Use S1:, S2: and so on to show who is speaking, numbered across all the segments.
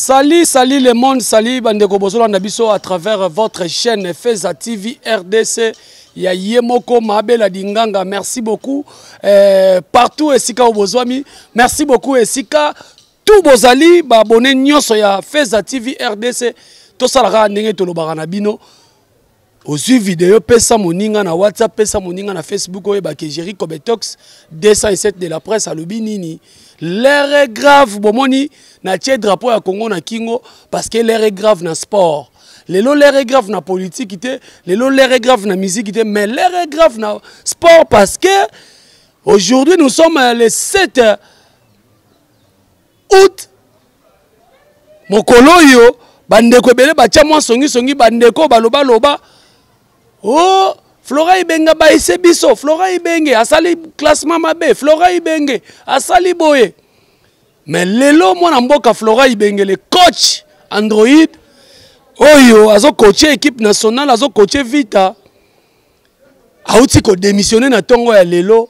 S1: Salut, salut le monde, salut bandeko bozolanda biso à travers votre chaîne Feza TV RDC. Ya Yemoko Mabela Dinganga, merci beaucoup. Partout esika obozwami, merci beaucoup esika tout bozali ba abonné nyonso ya Feza TV RDC. Tosalaka ndenge tolobaka na bino. Ozwi video pesa moninga na WhatsApp, pesa moninga na Facebook oyeba ke Jerry Kobetox 207 de la presse alobi nini. L'heure est grave, bomoni na tie drapeau ya Congo na kingo parce que l'heure est grave na sport. Lelo l'heure est grave na politique te, lelo l'heure est grave na musique te, mais l'heure est grave na sport parce que aujourd'hui nous sommes le 7 août. Mokolo oyo bandeko ebele batia mwa songisongi, bandeko balobaloba oh, Flora Ibenge abayise biso, Flora Ibenge asali classement mabe, Flora Ibenge asali boye. Mais lelo mwana mboka Flora Ibenge le coach Android oyo azo coacher équipe nationale, azo coacher Vita, auti ko démissionner na tongo ya lelo.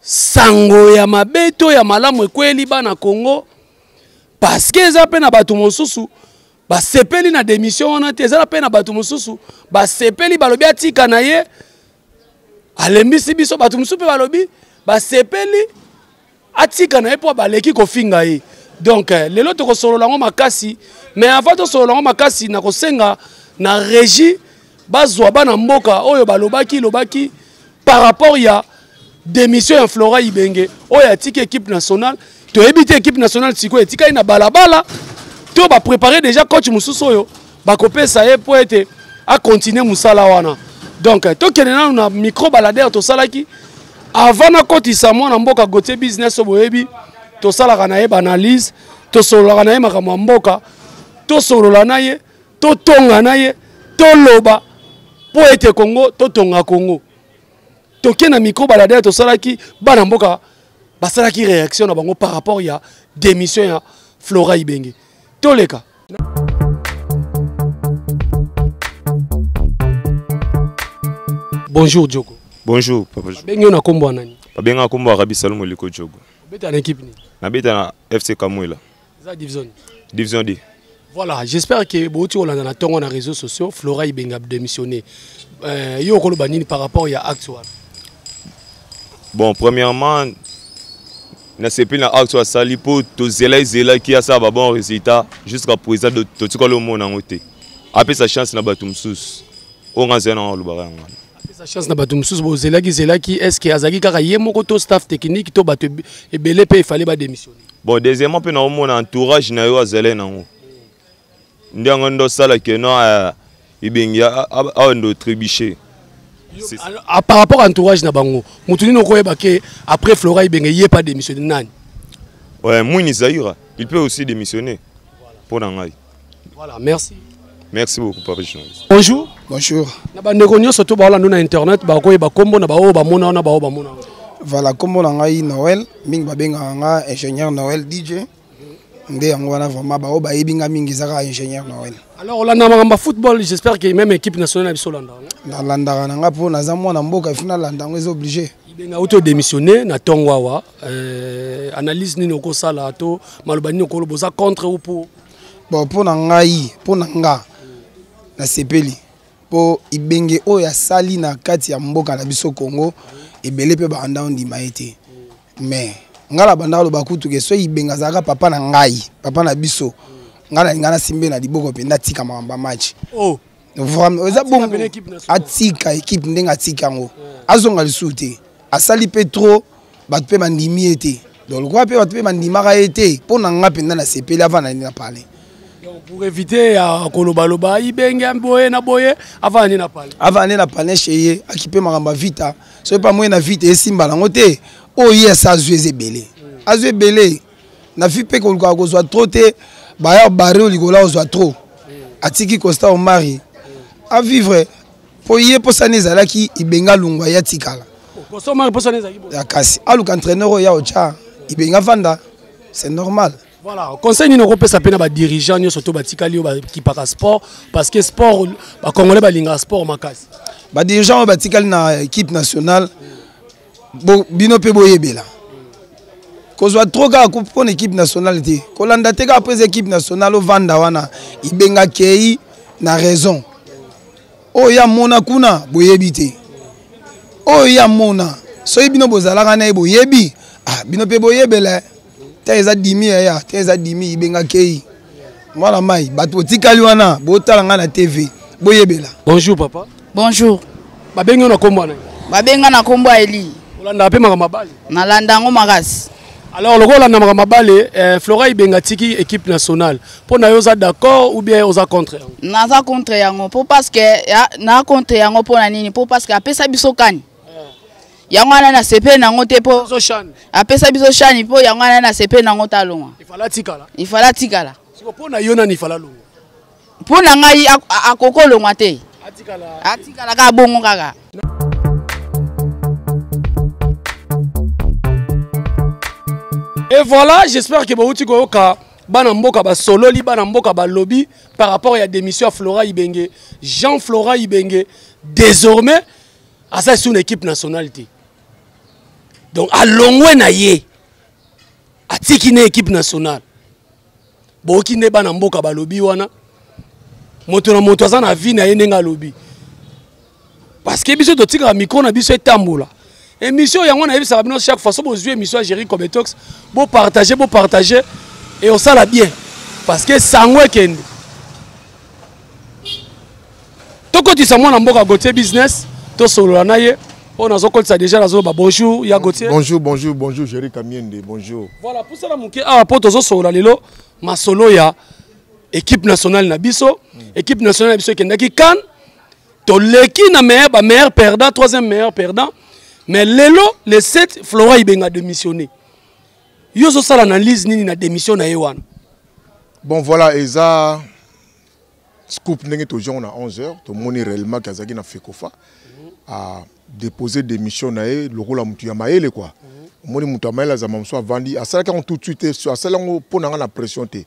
S1: Sango ya mabe to ya malamu ekweli bana Congo parce que eza pe na bato mosusu basepeli na démission wana te, eza pe na bato mosusu basepeli balobi atika na ye alembisi biso, bato mosusu pe balobi basepeli atika na ye po baleki kofinga ye. Donc lelo tokosolola yango makasi, mais avant tosolola yango makasi nakosenga na régie bazwa bana mboka oyo balobaki lobaki par rapport ya démission ya Flora Ibenge oyo atiki équipe nationale. Toyebi te équipe nationale sikoyo etikali na balabala to ba préparer déjà coach mosusu oyo bakopesa ye po ete a continuer mosala wana. Donc tokende nanu na micro baladeur tosalaki avant nakotisa mwana mboka Gauthier Business oyo boyebi tosalaka na ye ba analyse, tosololaka na ye makambo ya mboka, tosolola na ye, totonga na ye, toloba po ete Congo totonga Congo. Toke na micro baladeur tosalaki, bana mboka basalaki réaction na bango par rapport ya démission ya Flora Ibenge. Toleka. Bonjour Djogo.
S2: Bonjour papa.
S1: Babengi na kombo nani?
S2: Babenga kombo Arabi Salomo Liko Djogo.
S1: Obeta na équipe nini?
S2: Nabeta na FC Kamwela.
S1: Eza division.
S2: Division D.
S1: Voilà, j'espère que boti olanda na tongo na réseaux sociaux Flora Ibenge a démissionné. Yo okoloba nini par rapport ya acte wana?
S2: Bon, premièrement nasepeli na acte asali po tozela ezelaki asala ba bon résultat jusqu'à présent totikali omona yango te. Apesa chance na bato mosusu. Oyo nga azali na alobaka yango wana.
S1: Apesa chance na bato mosusu, bozelaki zelaki, est-ce que azalaki kaka ye moko to staff technique to bato ebele pe il fallait ba démissionner?
S2: Bon, deuxièmement pe na omona entourage na yo azali nango. Nde yango ndo osala ke non, Ibenge, awa ndo trébucher.
S1: Alors, par rapport à entourage na bango, mutu nini okoyeba ke après Flora Ibenge ye pas démissionner nani?
S2: Ouais, Mouini Zaïra, il peut aussi démissionner.
S1: Voilà.
S2: Pour ngai.
S1: Voilà, merci.
S2: Merci beaucoup papa journaliste.
S1: Bonjour.
S3: Bonjour.
S1: Na bandeko nyonso to baola na internet ba koyeba kombo na ba oyo ba mona na ba oyo ba mona.
S3: Voilà, kombo na ngai Noël, mingi ba benga nga ingénieur Noël DJ. Nde yango wana vraiment ba oyo bayebi nga mingi ezaka ingénieur Noël.
S1: Alors olanda makambo ya football, j'espère que même équipe nationale na biso olanda.
S3: Nalandaka na nga po naza mwana mboka, il faut nalanda yango, eza obligé.
S1: Ibenga auto démissionner na tongo awa, analyse nini okosala to maloba nini okoloba, oza contre ou pour?
S3: Bon, po na ngai, po na nga nasepeli po Ibenge oyo asali na kati ya mboka na biso Congo ebele pe banda ondima ye te. Mais nga na banda loba kutu ke so Ibenge azalaka papa na ngai, papa na biso, nga na nga nasimbe na liboko pe ndatika makambo ya match.
S1: Oh.
S3: Vraiment, eza
S1: Atika
S3: bongo.
S1: pene équipe nationale.
S3: Atika équipe ndenge atika yango. Azonga lisusu te. Asali pe trop, bato pe bandimi ye te. Donc lokwa pe bato pe bandimaka ye te, mpo na nga mpenza nasepeli avant na nini na parler.
S1: Donc pour éviter ya kolobaloba Ibenge boye na boye avant nini na parler.
S3: Avant nini na parler chez ye, akipe makambo ya vita. Soki pa moye na vita esimba nango te, oyo ye asa azwi eza ebele. Azwi ebele. Na vie pe koluka kozwa trop te, baya barre oyo likolo ozwa trop. Atiki Costa Omari a vivre po ye posa ne ezalaki Ibenge alungwa ye atikala.
S1: Costa Omari posa ne ezalaki
S3: Ya kasi aluka entraîneur oyo ya otya Ibenge avanda, c'est normal.
S1: Voilà, conseil nini okopesa pe na ba dirigeants nyonso to batikali oyo bakipaka sport parce que sport ba Congolais balingaka sport makasi.
S3: Ba dirigeants oyo batikali na équipe nationale, bino pe boyebela. Kozwa trop kaka mpo na équipe nationale te, kolanda te kaka mpo eza équipe nationale. Ovanda wana, Ibenge akei na raison. Oyo ya mona kuna boyebi te, oyo ya mona soki bino bozalaka na ye boyebi. Ah, bino mpe boyebela te. Eza dimi yaya te, eza dimi. Ibenge akei, mwana mai. Bato botikali wana, botala ngai na TV, boyebela.
S1: Bonjour papa.
S4: Bonjour.
S1: Babengi yo na nkombo wana?
S4: Babenga na nkombo ya Eli.
S1: Olandaka mpe makambo mabale?
S4: Nalanda yango makasi.
S1: Alors lokola olanda makambo mabale, Flora Ibenge atiki équipe nationale, mpo na yo oza d'accord ou bien oza contre yango?
S4: Naza contre yango mpo parce que na contre yango mpo na nini? Mpo parce que apesa biso kani yango wana, na sepeli nango te mpo apesa biso shani. Mpo yango wana na sepeli nango talongwa.
S1: Ifala atikala.
S4: Ifala atikala.
S1: Mpo na yo nani ifala alongwa?
S4: Mpo na ngai akoki olongwa te, atikala kaka bongo kaka.
S1: Et voilà, j'espère que bauti koyoka bana mboka basololi, bana mboka balobi par rapport ya démission ya Flora Ibenge. Jean Flora Ibenge désormais aza sur une équipe nationale te. Donc alongwe na ye, atiki na équipe nationale. Boyoki nde bana mboka balobi wana. Moto na moto aza na vie na ye ndenge alobi, parce que biso totikaka micro na biso etambola. Émission yango nayebisaka bino chaque fois, so bozwi émission ya Géri Cobetox, bopartage, bopartage e osala bien, parce que sango ekende. Tokotisa mwana mboka Gautier Business, tosolola na ye. Oyo nazokotisa déjà, nazoloba bonjour ya Gautier.
S5: Bonjour, bonjour, bonjour Géri Kamiende, bonjour.
S1: Voilà, pusala moke awa mpo tozosolola lelo masolo ya équipe nationale na biso. Équipe nationale na biso ekendaki CAN, toleki na meilleur, ba meilleur perdant, troisième meilleur perdant. Mais lelo le 7, Flora Ibenge démissionné. Yo ozosala analyse nini na démission na ye wana?
S5: Bon voilà, eza scoop ndenge tozwi yango na 11 heures. Tomoni réellement ke azalaki na FECOFA, a déposé démission na ye lokola motu ya mayele quoi. Omoni, moto ya mayele azama mosusu avandi, asalaki yango tout de suite te, asali yango mpo na nga na pression te.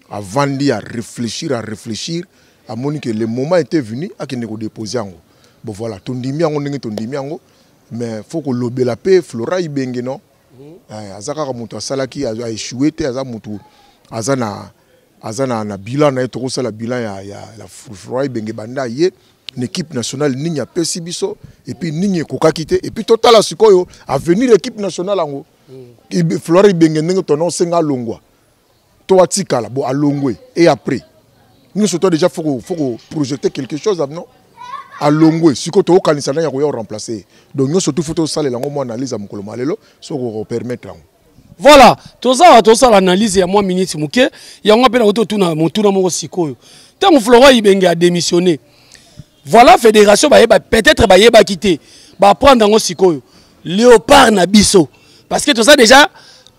S5: Avandi, a réfléchir, a réfléchir, amoni ke le moment était venu akende kodépose yango. Bon voilà, tondimi yango ndenge tondimi yango, mais faut kolobela mpe Flora Ibenge. Non, aza kaka moto asalaki aéchoué te, aza motu aza na bilan na ye. Tokosala bilan ya Flora Ibenge banda ye na équipe nationale, nini apesi biso et puis nini ekokaki te. Et puis totala sikoyo avenir équipe nationale yango. Flora Ibenge, ndenge tona osenga alongwa to atikala, bon, alongwe et après nyonso to déjà faut projeter quelque chose. Non, alongwe, sikoyo tokokanisa ndenge ya koya koremplacer. Donc nyonso tu faut tosalela yango mwa analyse ya mokolo malelo, soki okopermettre yango.
S1: Voilà, toza awa, tosala analyse ya mwa minute moke yango mpe nakoki totuna motuna moko sikoyo. Ntango Flora Ibenge adémissionné, voilà, fédération bayeba, peut-être bayebaki te, baprendre yango sikoyo. Léopard na biso, parce que toza déjà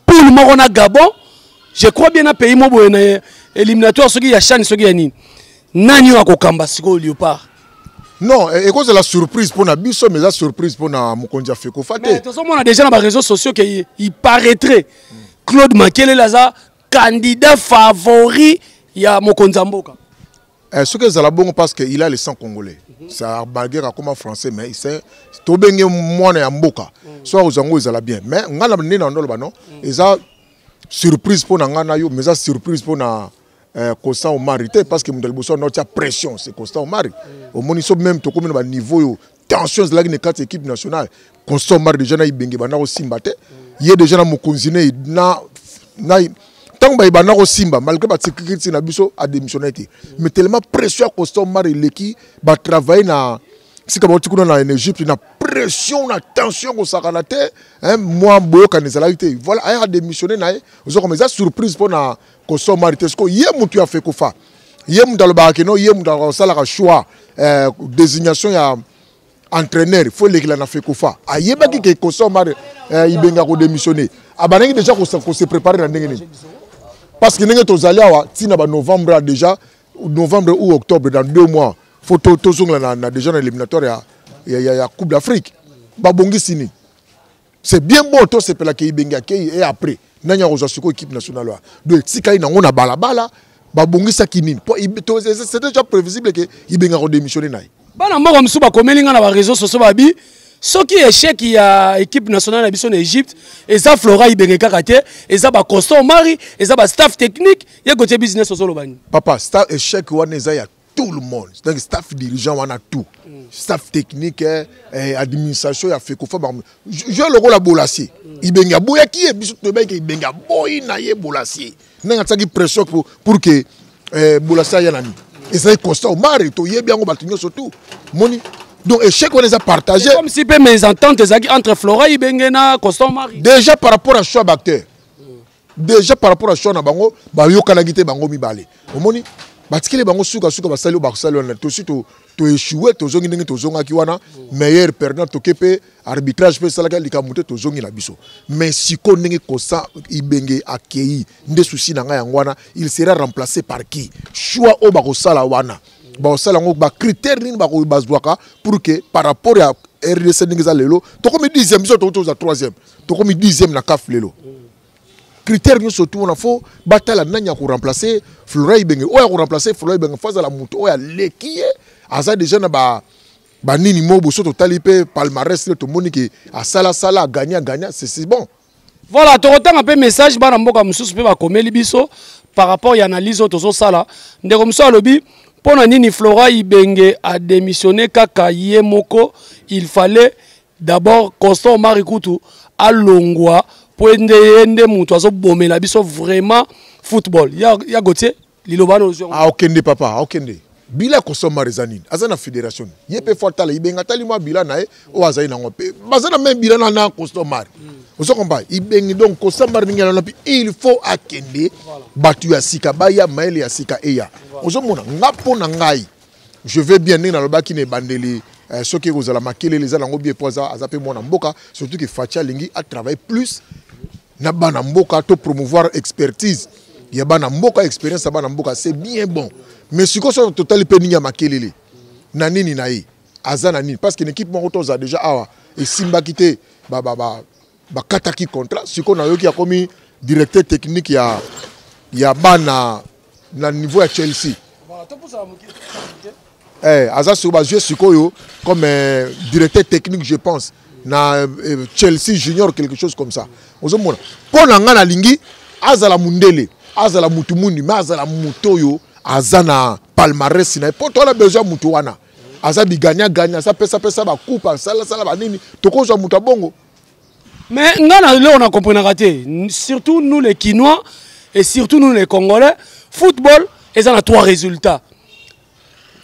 S1: poule moko na Gabon, je crois bien, na pays mo boye na éliminatoire, soki ya CHAN, soki ya nini. Nani oyo akokamba sikoyo Léopard?
S5: Non, ekozala surprise mpo na biso, mais eza surprise mpo na mokonzi ya FECOFA te.
S1: Tozomona déjà na baréseaux sociaux ke il paraîtrait Claude Makelele aza candidat favori ya mokonzi ya mboka.
S5: Soki ezala bongo, parce que il a le sang congolais. Ça, malgré akoma français, mais c'est tobenge mwana ya mboka. So akozwa yango, ezala bien. Mais ngai na nde na ndoloba non, eza surprise mpo na ngai na yo, mais eza surprise mpo na Constant Omari te, parce que moto ya liboso wana otia pression, c'est Constant Omari. Omoni, so même tokomi na baniveau oyo tension ezalaki na kati ya équipe nationale, Constant Omari déjà na Ibenge banda kosimba te. Ye déjà na mokonzi ne na ntango bayebanda kosimba, malgré basécurité na biso, adémissionne te. Mais tellement pression ya Constant Omari eleki, batravaille na sika bauti kuna na Égypte, na pression na tension kosakana te, mwa boyokani ezalaki te. Voilà, ayaka démissionne na ye. Ozokoma eza surprise mpo na Constant Omari te. Sikoyo ye motu ya FECOFA, ye moto alobaka keno ye moto akosalaka choix, désignation ya entraîneur faut elekela na FECOFA. Ayebaki ke Constant Omari Ibenge akodémissionne, abandaki déjà kose préparer na ndenge nini? Parce que ndenge tozali awa, ntina banovembre déjà, novembre ou octobre, dans 2 mois, faut tozongela na déjà na éliminatoire ya Coupe d'Afrique. Babongisi nini? C'est bien bon, tosepelaka Ibenge akei, et après nani akozwa sikoyo équipe nationale wana? Donc etikali nango na balabala. Babongisaki nini? C'était déjà prévisible ke Ibenge akodémissionne na ye.
S1: Bana mboka mosusu bakomeli nga na baréseaux sociaux, babi Soki échec ya équipe nationale na biso na Égypte, eza Flora Ibenge kaka te, eza ba Constant Omari, eza ba staff technique, ye Gauthier Business ozoloba nini?
S5: Papa, staff échec wana eza ya tout le monde. Donc staff dirigeant wana tout. Staff technique, administration ya FECOFA ba je lokola Bolasie. Ibenge aboyaki ye, biso toyebaki Ibenge aboyi na ye Bolasie. Ndenge atiaki pression pour que Bolasie aya na nini. Ezali Constant Omari, toyebi yango bato nyonso tout. Moni donc échec wana eza partagé.
S1: Comme si pe mésentente ezalaki entre Flora Ibenge na Constant Omari.
S5: Déjà par rapport à choix d'acteur. Déjà par rapport à choix na bango, bayokanaki te bango mibale. Omoni batikeli bango suka suka basali oyo bakosali wana, tosi to échoué, tozongi ndenge tozongaki wana, meilleur perdant, toke mpe arbitrage mpe esalaki likambo te, tozongi na biso. Mais sikoyo ndenge Constant Ibenge akei nde souci na ngai yango wana, il sera remplacé par qui? Choix oyo bakosala wana, bakosala yango bacritère nini bazwaka pour que par rapport ya RDC ndenge eza lelo, tokomi 10e, biso tokomi toza 3e, tokomi 10e na CAF lelo. Critère nyonso tu wana, fo batala nani ya koremplacer Flora Ibenge. Oyo ya koremplacer Flora Ibenge, fo azala moto oyo aleki ye, aza déjà na ba banini mo boso, totali mpe palmarès le, tomoni ke asalasala, agagna agagna, c'est bon.
S1: Voilà, tokotanga mpe message bana mboka mosusu mpe bakomeli biso par rapport ya analyse oyo tozosala. Ndeko mosusu alobi: mpo na nini Flora Ibenge adémissionné kaka ye moko? Il fallait d'abord Constant Omari kutu alongwa, mpo nde ye nde moto azobomela biso vraiment football. Ya Gauthier, liloba na ozwi.
S5: Aokende papa, aokende. Bila Constant Omari eza nini? Aza na fédération, ye mpe fo atala Ibenge, atali mwa bila na ye oyo azali nango, mpe baza na même bila na Constant Omari. Ozo comprendre Ibenge? Donc Constant Omari ndenge alona mpe, il faut akende, bato ya sika baya, mayele ya sika eya. Ozomona nga, mpo na ngai, je vais bien ndenge nalobaki na ebandeli, soki ekozala makelele eza nango bien, mpo aza mpe mwana mboka, surtout ke Fatshi alingi atravaille plus na bana mboka, to promouvoir expertise ya bana mboka, expérience ya bana mboka, c'est bien bon. Mais sikoyo soki totali mpe nini ya makelele na nini na ye, aza na nini? Parce que na équipe moko tozala déjà awa esimbaki te, bakataki contrat. Sikoyo nayoki akomi directeur technique ya bana na niveau ya Chelsea. Aza sikoyo, bazwi sikoyo comme directeur technique, je pense na Chelsea junior, quelque chose comme ça. Ozomona, mpo na ngai nalingi azala mundele, azala mutu mundi, mais azala mutu oyo aza na palmarès na ye, mpo toala besoin ya mutu wana aza biganyaganya, aza pesapesa bacoupe, asalasala banini, tokozwa mutu abongo.
S1: Mais nga na lelo na comprenaka te, surtout nous les Kinois et surtout nous les Congolais. Football eza na trois résultats: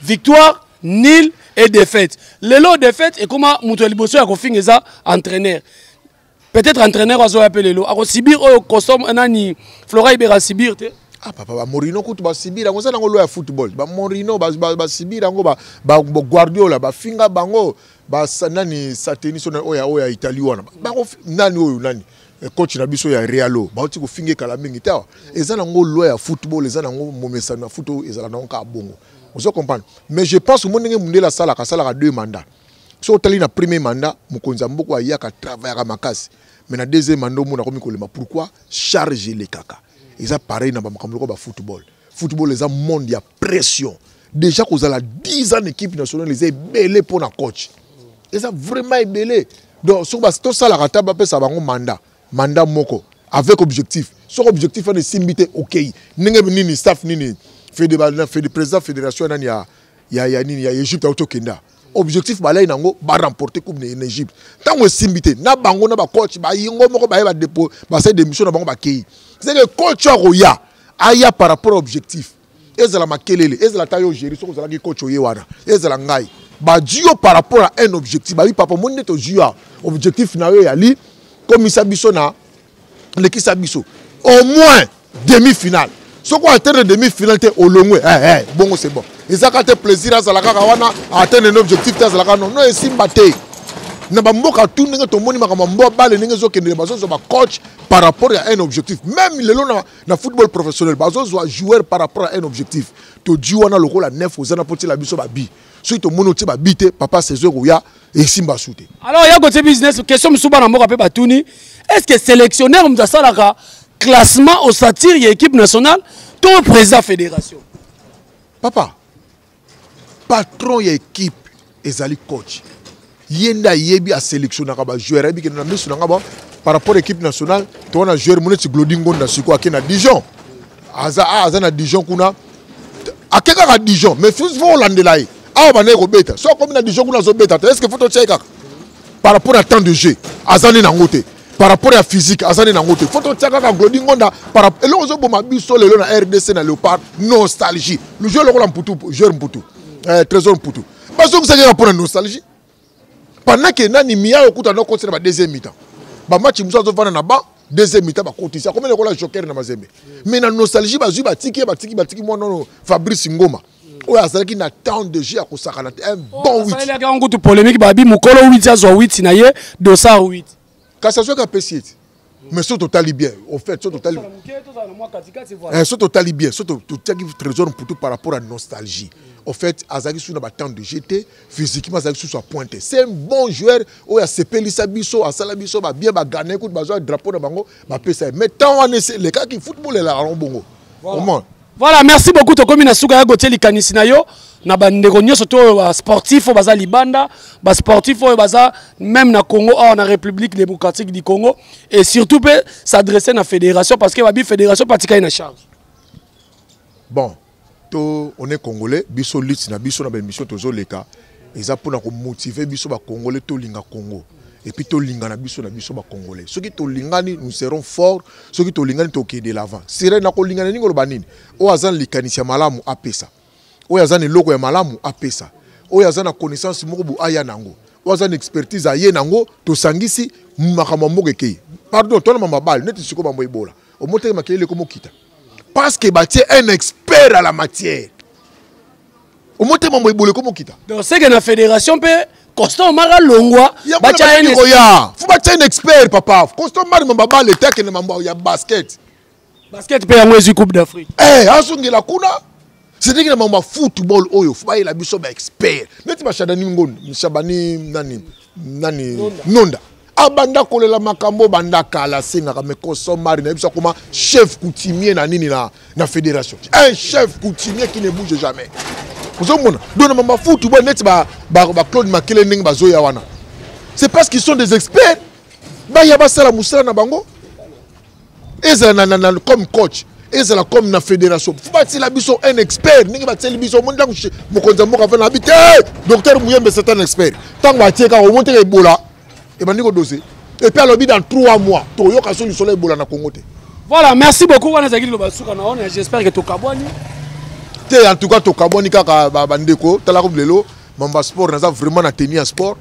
S1: victoire, nul et défaite. Lelo défaite ekoma, moto ya liboso ya kofinga eza entraîneur. Peut-être entraîneur azoya mpe lelo akosubir oyo custom nani Flora Ibenge asubir te.
S5: Ah papa, bamorino kutu basubir yango, eza nango lo ya football. Bamorino basubir yango, Guardiola bafinga bango, nani sateni so oyo ya Italie wana, bango nani oyo nani, coach na biso ya Real oyo bauti kofinga ekala mingi te. Awa eza nango loi ya football, eza nango momesano ya foot oyo ezala nango kaka bongo, ozo comprendre. Mais je pense mo ndenge mundele asalaka deux mandats. So otali na premier mandat, mokonzi ya mboka ayaka, travaillaka makasi, mais na deuxième mandat omona akomi kolema. Pourquoi? Charge elekaka. Eza pareil na bamakambo lokola bafootball. Football eza monde ya pression. Déjà kozala 10 ans na équipe nationale eza ebele mpo na coach, eza vraiment ebele. Donc soki tosalaka ata bapesa bango mandat moko avec objectif, soki objectif wana esimbi te, okei ndenge nini staff nini fede, président fédération nani ya nini ya Égypte auti okenda, objectif balai nango baremporter coupe na Égypte. Ntango esimbi te na bango na bacoach bayingo moko baye, badepo basali démission na bango, bakei. C'est que coach akoya, aya par rapport à objectif. Ezala makelele, ezala ta yo géri, soki ozalaki coach oye wana, ezala ngai, bazwi yo par rapport à un objectif. Babi: papa, omoni nde tozwi yo, objectif na yo eyali komisa biso na lekisa biso au moins demi finale. Soki oatteindre demi finale te, olongwe. Bongo c'est bon. Ezaka te plaisir azala kaka wana, atteindre un objectif te, azalaka non non, esimba te. Na bamboka tu ndenge tomoni makambo ya mboka bale ndenge ezokendele, bazozwa bacoach par rapport ya un objectif. Même lelo na football professionnel, bazozwa joueur par rapport à un objectif. Todui wana lokola neuf, oza na mpo tiela biso babi. Soki tomoni otie babi te, papa, saison ekoya esimba su te.
S1: Alors ya kotie business, question mosusu bana mboka mpe batuni: est ce que sélectionneur moto asalaka classement ossature ya équipe nationale to président fédération?
S5: Papa, patron ya équipe ezali coach. Ye nde ayebi aselectionnaka bajoueur, ayebi kende na miso na nga ba par rapport équipe nationale. Towana joueur mo neti Glodi Ngonda, sikoyo ake na Dijon, aza ah, aza na Dijon kuna, ake kaka Dijon, mais faut olandela ye awa bandaki kobeta. So akomi na Dijon kuna, azobeta te. Est ce que faut totia ye kaka par rapport à temps de jeu? Aza nde nango te. Par rapport ya physique, aza nde nango te. Faut totia kaka Glodi Ngonda par eloko ozoboma biso lelo na RDC na Léopard, nostalgie. Le joueur lokola Mputu, joueur Mputu, Trésor Mputu, bazongisaki kaka mpo na nostalgie, pendant ke nani miya okuta no kotisa na ba deuxième mi-temps, bamatch mosusu azovanda na banc, deuxième mi-temps bakotisi, akomi lokola joker na Mazembe. Mais na nostalgie bazwi, batiki ye, batiki, batiki mwana oyo Fabrice Ngoma, oyo azalaki na temps de jeu ya kosakana te, un bon huit.
S1: Asalelaki yango kutu polémique, babi mokolo 8 azwa 8 na ye, dossard 8.
S5: Kasi azwaki, apesi ye ti. Mais so totali bien, au fait, so totali, so totali bien, so totiaki Trésor Mputu par rapport à nostalgie, au fait azalaki su na batemps de jeu te, physiquement azalaki susu à pointe. C'est un bon joueur oyo asepelisa biso, asala biso babien, bagane kutu bazwa drapeau na bango, bapesa ye. Mais temps wana elekaki, football elaka yango bongo. Comment?
S1: Voilà, merci beaucoup. Tokomi na suka ya Gauthier, likanisi na yo na bandeko nyonso to oyo basportif oyo baza libanda, basportif oyo baza même na Congo awa, na République démocratique du Congo, et surtout mpe s'adresser na fédération, parce que babi fédération patikali na charge.
S5: Bon, to on est congolais, biso lutte na biso na baémission tozoleka eza mpona komotive biso bacongolais tolinga Congo et puis tolinga na biso, na biso bacongolais. Soki tolingani, nous serons forts. Soki tolingani, tokende de l'avant. Sire na kolingana ningi oloba nini? Oyo aza na likanisi ya malamu, apesa. Oyo aza na eloko ya malamu, apesa. Oyo aza na connaissance moko bo, aya nango. Oyo aza na expertise, aye nango. Tosangisi makambo ya mboka, ekei. Pardon, tona mabale neti sikoyo bambo Ebola, omoteki makelele ekomokita parce que batie un expert à la matière. Omotema mambo Ebola ekomokita.
S1: Donc seke na fédération mpe Constant Omar alongwa.
S5: Batia koya, faut batia un expert, papa. Constant Omar, mambo babale te, akende mambo ya basket.
S1: Basket mpe yango ezwi Coupe d'Afrique.
S5: Eh, azongela kuna. C'est-à-dire na mambo ya football oyo, faut bayela biso baexpert neti bashadani Ngondo, Shabani nani nani Nonda. Abanda kolela makambo banda kala, asengaka. Mais Constant Omar na biso akoma chef coutumier na nini, na fédération, un chef coutumier qui ne bouge jamais. Ozomona, donc na mambo ya football neti baclaude Makele, ndenge bazoya wana, c'est parce qu'ils sont des experts. Baya basala mosala na bango, ezala na comme coach, ezala comme na fédération, faut batiela biso un expert ndenge batieli biso. Omoni ntango mokonzi ya mboka afana abi te, docteur Muyembe, c'est un expert. Ntango batie kaka, omoni teke Ebola ebandi kodose. Et puis alobi dans 3 mois toyoka so lisolo Ebola na Congo te.
S1: Voilà, merci beaucoup. Wana ezalaki liloba suka na wana. J'espère que tokabwani.
S5: Te, en tout cas tokabwani kaka. Bandeko, talaka lelo mambo ya sport, naza vraiment na tenue ya sport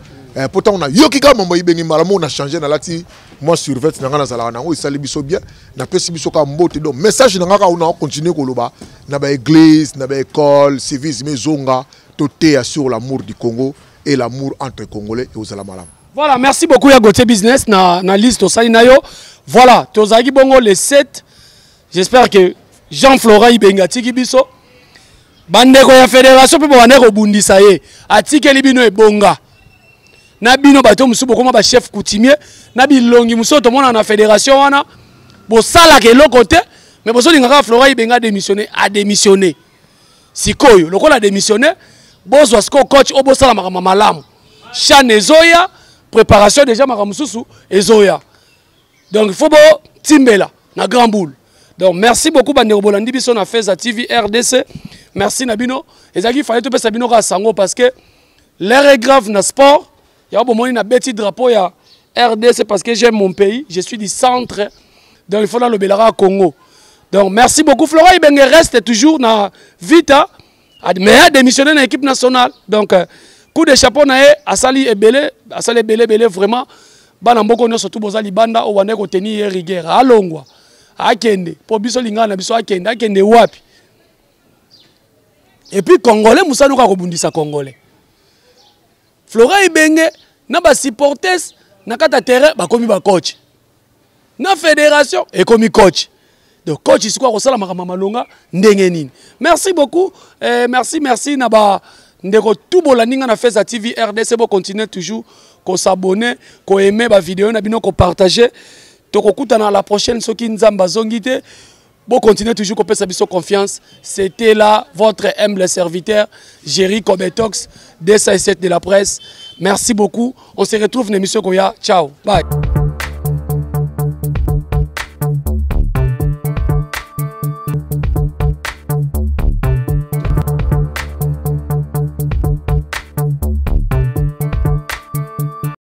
S5: po ntango nayoki kaka mambo Ibenge, mbala moko na change, nalati mwa survêt na ngai nazalaka nango, esali biso bien. Napesi biso kaka mbote. Donc message na ngai kaka una continue koloba na baéglise, na baécole, civisme ezonga, toteya sur l'amour du Congo et l'amour entre congolais, ekozala malamu.
S1: Voilà, merci beaucoup ya Gauthier Business na liste osali na yo. Voilà, tozalaki bongo le 7. J'espère que Jean Florent Ibenge atiki biso. Bandeko ya fédération mpe bobandeki kobundisa ye, atikeli bino ebonga na bino. Bato mosusu bokoma bachef coutumier na bilongi mosusu tomona na fédération wana, bosalaka eloko te, mais bozolinga kaka Florent Ibenge adémissionne. Adémissionne sikoyo, lokola adémissionne, bozwa sikoyo coach oyo bosala makambo malamu. CHAN ezoya, préparation déjà, makambo mosusu ezoya. Donc il faut botimbela na grand boule. Donc merci beaucoup bandeko bolandi biso na Feza TV RDC. Merci na bino. Ezalaki fallait topesa bino kaka sango, parce que l'heure est grave na sport. Ya bomoni na beti drapeau ya RDC parce que j'aime mon pays, je suis du centre, donc il faut nalobelaka Congo. Donc merci beaucoup. Florent Ibenge reste toujours na Vita, mais a démissionné na équipe nationale. Donc coup de chapeau na ye, asali ebele, asali ebele ebele vraiment. Bana mboka nyonso tu boza libanda, oyo bandaki kotenir ye rigueur, alongwa, akende mpo biso lingana na biso. Akende, akende wapi? Et puis congolais mosala kaka kobundisa congolais. Florent Ibenge na basupporters na kati ya terrain bakomi bacoach, na fédération ekomi coach. Donc coach sikoyo akosala makambo malonga ndenge nini? Merci beaucoup, merci, merci na ba ndeko tu bolandi nga na Feza TV RDC. Bocontinue toujours kos'abonner, koaimer bavideo na bino, kopartage. Tokokutana la prochaine soki Nzambe azongi te. Bocontinue toujours kopesa biso confiance. C'était là votre humble serviteur, Jerry Cobetox, 207 de la presse. Merci beaucoup. On se retrouve na émission koya. Ciao. Bye.